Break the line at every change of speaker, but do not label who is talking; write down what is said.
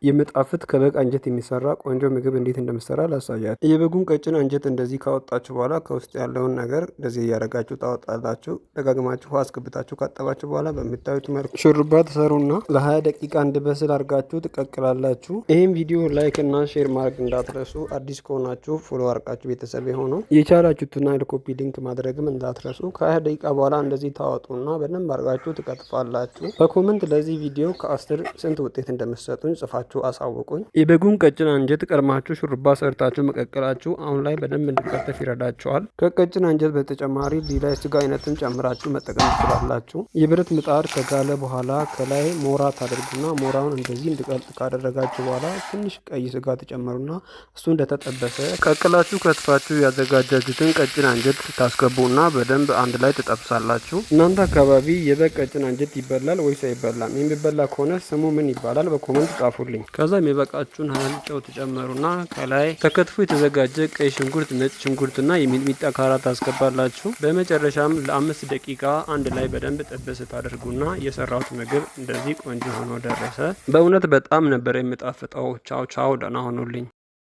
የሚጣፍጥ ከበግ አንጀት የሚሰራ ቆንጆ ምግብ እንዴት እንደሚሰራ ላሳያችሁ። የበጉን ቀጭን አንጀት እንደዚህ ካወጣችሁ በኋላ ከውስጥ ያለውን ነገር እንደዚህ እያደረጋችሁ ታወጣላችሁ። ደጋግማችሁ ውሃ አስገብታችሁ ካጠባችሁ በኋላ በምታዩት መልኩ ሹርባ ትሰሩና ለ20 ደቂቃ እንዲበስል አድርጋችሁ ትቀቅላላችሁ። ይህም ቪዲዮ like እና share ማድረግ እንዳትረሱ። አዲስ ከሆናችሁ follow አድርጋችሁ ቤተሰብ የሆነው የቻላችሁትና copy link ማድረግም እንዳትረሱ። ከ20 ደቂቃ በኋላ እንደዚህ ታወጡና በደንብ አድርጋችሁ ትቀጥፋላችሁ። በ comment ለዚህ ቪዲዮ ከ10 ስንት ውጤት እንደምትሰጡኝ ጽፋችሁ አሳውቁኝ። የበጉን ቀጭን አንጀት ቀድማችሁ ሹርባ ሰርታችሁ መቀቀላችሁ አሁን ላይ በደንብ እንዲከተፍ ይረዳችኋል። ከቀጭን አንጀት በተጨማሪ ሌላ የስጋ አይነትን ጨምራችሁ መጠቀም ትችላላችሁ። የብረት ምጣድ ከጋለ በኋላ ከላይ ሞራ ታደርጉና ሞራውን እንደዚህ እንዲቀልጥ ካደረጋችሁ በኋላ ትንሽ ቀይ ስጋ ትጨምሩና እሱ እንደተጠበሰ ቀቅላችሁ ከትፋችሁ ያዘጋጃችሁትን ቀጭን አንጀት ታስገቡና በደንብ አንድ ላይ ትጠብሳላችሁ። እናንተ አካባቢ የበግ ቀጭን አንጀት ይበላል ወይስ አይበላም? የሚበላ ከሆነ ስሙ ምን ይባላል? በ comment ጻፉልኝ። ከዛ የሚበቃችሁን ያህል ጨው ትጨምሩና ከላይ ተከትፎ የተዘጋጀ ቀይ ሽንኩርት፣ ነጭ ሽንኩርትና የሚጥሚጣ ካራ ታስገባላችሁ። በመጨረሻም ለ5 ደቂቃ አንድ ላይ በደንብ ጥብስ ታደርጉና የሰራሁት ምግብ እንደዚህ ቆንጆ ሆኖ ደረሰ። በእውነት በጣም ነበር የሚጣፍጠው። ቻው ቻው፣ ደህና ሁኑልኝ።